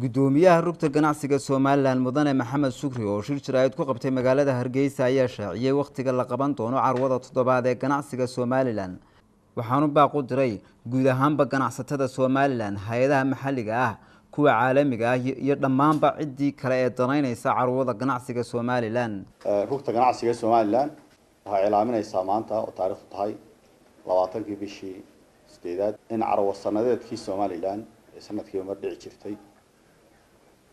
Gudoomiyaha rugta ganacsiga Somaliland, Mudane Maxamed Shukri, oo shir jaraa'id ku qabtay magaalada Hargeysa, ayaa shaaciyey wakhtiga la qaban doono carwada toddobaad ee ganacsiga Somaliland. Waxaanu baaq u diray guud ahaanba ganacsatada Somaliland, hay-adaha maxalliga ah, kuwa caalamiga ah iyo dhammaanba ciddii kale ee danaynaysa carwada ganacsiga Somaliland. Rugta ganacsiga ee Somaliland waxay cilaaminaysaa maanta oo taarikhdu tahay 20-kii bishii 8aad in carwo sanadeedkii Somaliland ee sanadkiiba mar dhici jirtay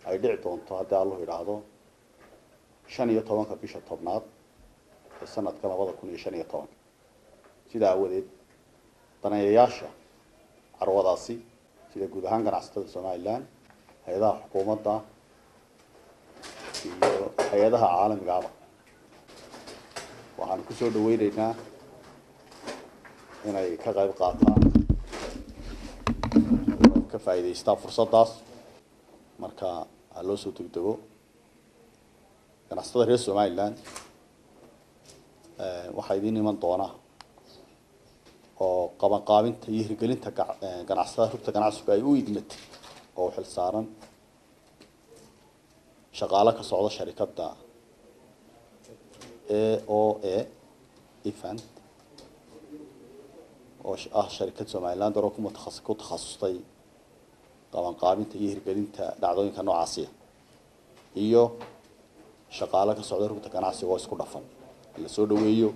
ay dhici doonto, haddii Allahu idhaahdo, 15-ka bisha 10aad ee sanadka 2015. Sidaa aawadeed, daneeyayaasha carwadaasi, sida guud ahaan ganacsatada Somaliland, hay-adaha xukuumadda iyo hay-adaha caalamigaaba, waxaan kusoo dhaweyneynaa inay ka qayb qaataan oo ka faa'iidaystaan fursaddaas. Marka ha loo soo degdego ganacsatada reer Somaliland. Waxaa idiin iman doona oo qabanqaabinta iyo hirgelinta ganacsatada rugta ganacsigu ay u idmatay oo u xil saaran shaqaale ka socda sharikadda AOA Event, oo ah sharikad Somaliland oo ku takhasustay qabanqaabinta iyo hirgelinta dhacdooyinka noocaasiya, iyo shaqaale ka socda rugta ganacsiga oo isku dhafan. La soo dhaweeyo.